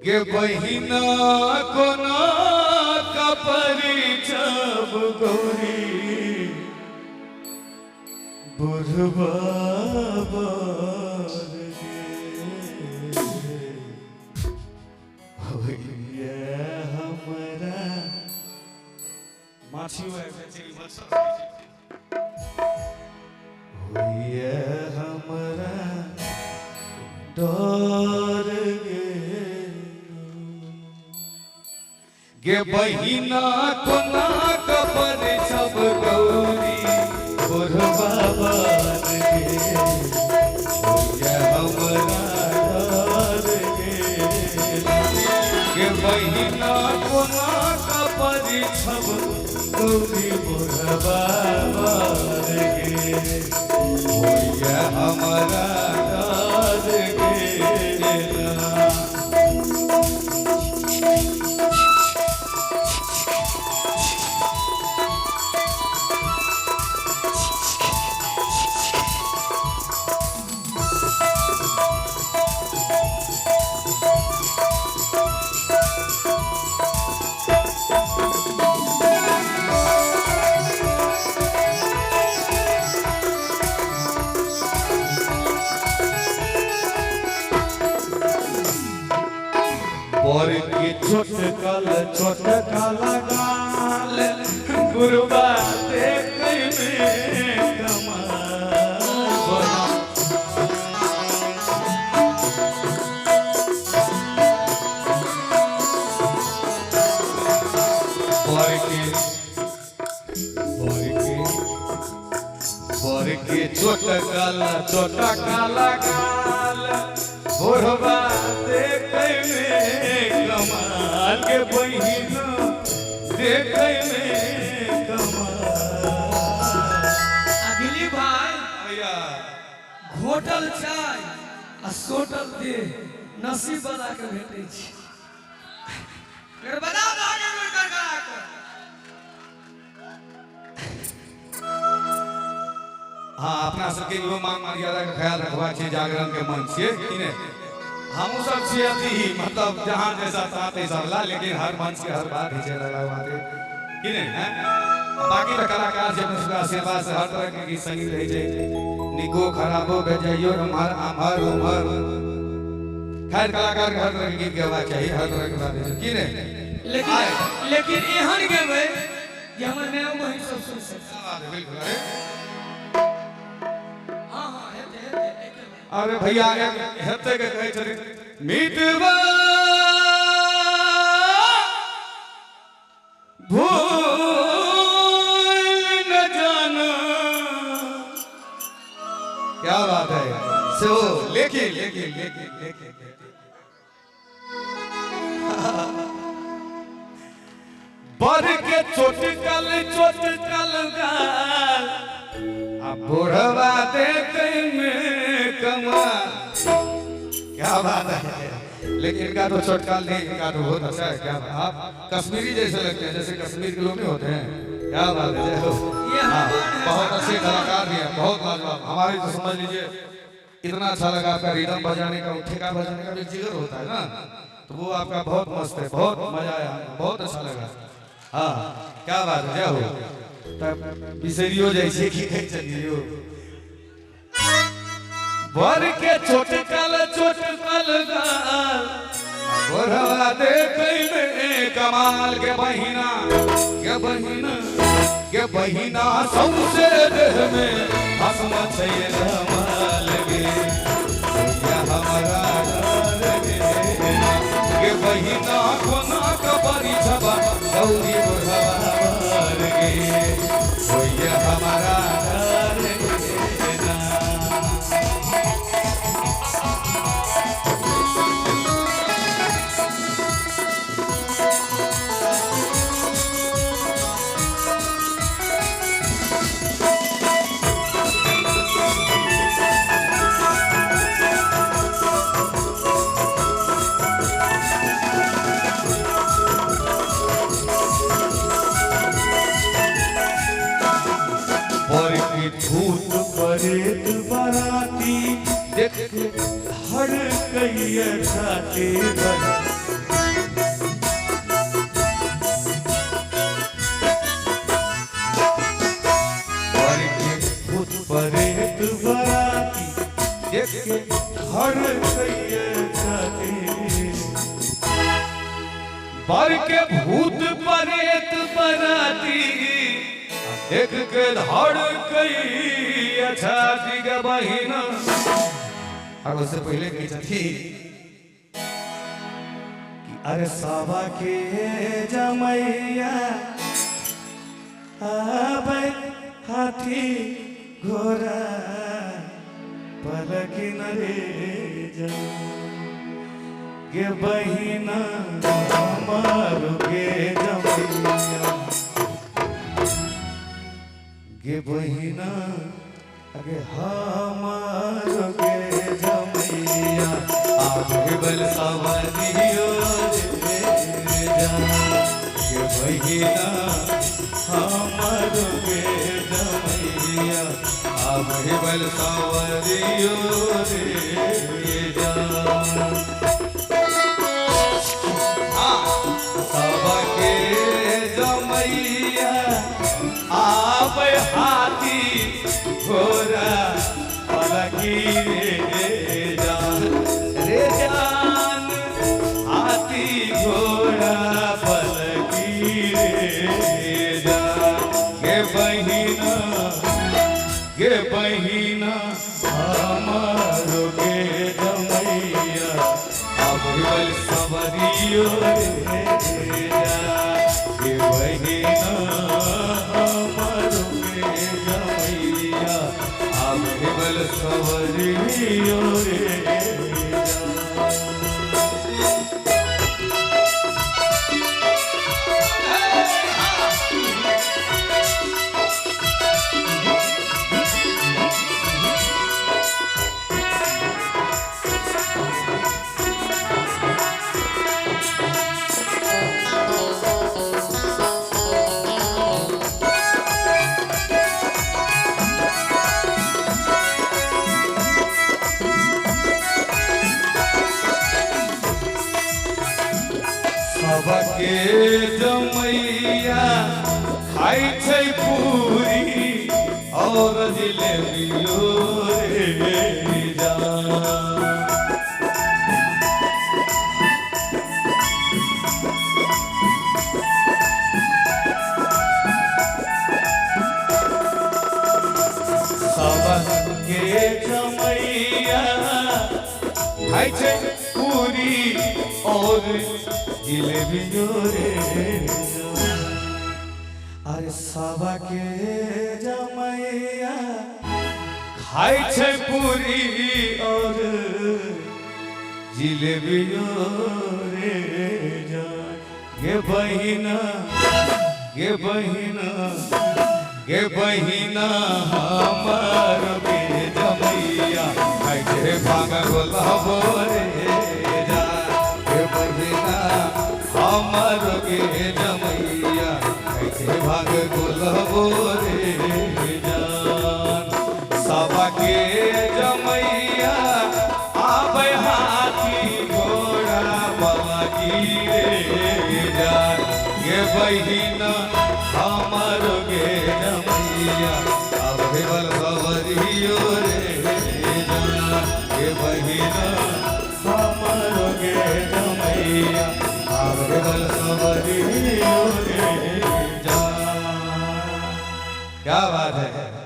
गे बहिना कोना कपरिचब गौरी बुढ़बा बर गे होइए हमरा माछियो आबि जाइ छै मच्छर होइए हमरा डर गे गे बहिना कोना कबर सब गौरी बुढ़बा बर गे होइए हमरा डर गे गे बहिना कोना कबर सब गौरी बुढ़बा बर गे होइए हमरा डर गे ना। बर के छोटकल छोटकल गाल गुरबा देखै में कमाल बना। बर के बर के बर के छोटकल छोटकल गाल बुढ़बा देखै में कमाल के बहिना देखै में कमाल। अगली भाई भैया घोटल चाय आ सोटल देह नसीब वाला के भेटै छै। फिर बजा दो आगे में गड़गड़ा के। हाँ, अपना सबके इहो मान मर्यादा के ख्याल रखबाक छै। जागरण के मन छियै कि नहि? हमहूँ सब छियै अथी, मतलब जहाँ जैसा तहाँ तैसा वाला, लेकिन हर मंच के हर बात ही छै लगा बात कि नहि हैं? बाकी तऽ कलाकार छै, अपना सबके आशीर्वाद से हर तरह के गीत संगीत रहै छै, नीको खराबो बेजाइयो एम्हर आम्हर उम्हर। खैर, कलाकार के हर तरह के गीत गेबाक चाही, हर तरह के बात होइ छै कि नहि? लेकिन आय। लेकिन एहन गेबै जे हमर माय बहिन सब सुनि सकै। क्या बात है, बिल्कुल। अरे हाँ हाँ, हेतै हेतै एके बेर। अरे भैया, हेतै के कहै छथिन मितवा भूल न जाना। क्या बात है। सो लेकिन लेकिन लेकिन लेकिन लेकिन बर के चोटकल चोटकल गाल आ बुढ़वा देखै में कमाल। क्या बात है। लेकिन इनका तो चोटकाल नहीं, इनका तो बहुत अच्छा है। क्या बात, आप कश्मीरी जैसे लगते हैं, जैसे कश्मीर के लोग नहीं होते हैं। क्या बात है, जय हो। ये हाँ, हमारे बहुत अच्छे कलाकार भी हैं, बहुत लाजवाब। हमारे तो समझ लीजिए इतना अच्छा लगा आपका रिदम बजाने का, ठेका बजाने का भी जिगर होता है ना, तो वो आपका बहुत मस्त है, बहुत मजा आया, बहुत अच्छा लगा। हाँ, क्या बात है, जय हो। तब बिसरियो जाइ छै की कहै छलियै? बर के चोटकल चोटकल गाल बुढ़वा देखै में कमाल के बहिना के बहिना के बहिना सौंसे देह में भस्म छै रमाल गे होइए हमरा डर गे के बहिना कोना कबरी छबा गौरी बुढ़वा बर गे होइए हमरा डर गे ना। बर के भूत परेत बराती देख के हर कहिए छाती बर धड़कैये छाती। बर के भूत परेत बराती देख के धड़कैये छाती के बहिना। और उससे पहले कही छथी कि अरे सावा के जमैया आबै हाथी घोड़ा पलक न रे जा गे बहिना हमार गे जमैया गे बहिना अगे हमार गे जमैया आगे बल सवरियो रे जा गे बहिना हमार गे जमैया आगे बल सवरियो रे जा। सबके जमैया आबै हाथी घोड़ा पलकी रे जान रे जान हाथी घोड़ा पलकी रे जान गे बहिना गे बहिना हमार गे जमैया आबै सवरियो रे गे बहिना हमार गे जमैया आबै सवरियो रे। सबके जमैया खाइ छै पूरी और जिलेबियो रे जान। सबके जमैया खाइ छै पूरी और जिलेबियो रे। अरे सबके जमैया खाइ छै पूरी और जिलेबियो रे जान गे बहिना गे बहिना गे बहिना हमार गे जमैया खाइ छै भांग गोलबो रे जान गे बहिना हमार गे जमैया खाइ छै भांग गोलबो रे जान। सबके जमैया आबै हाथी घोड़ा पलकी रे जान गे बहिना हमार गे जमैया आबै बल सवरियो रे जान गे बहिना हमार गे जमैया आबै बल सवरियो रे जान। क्या बात है।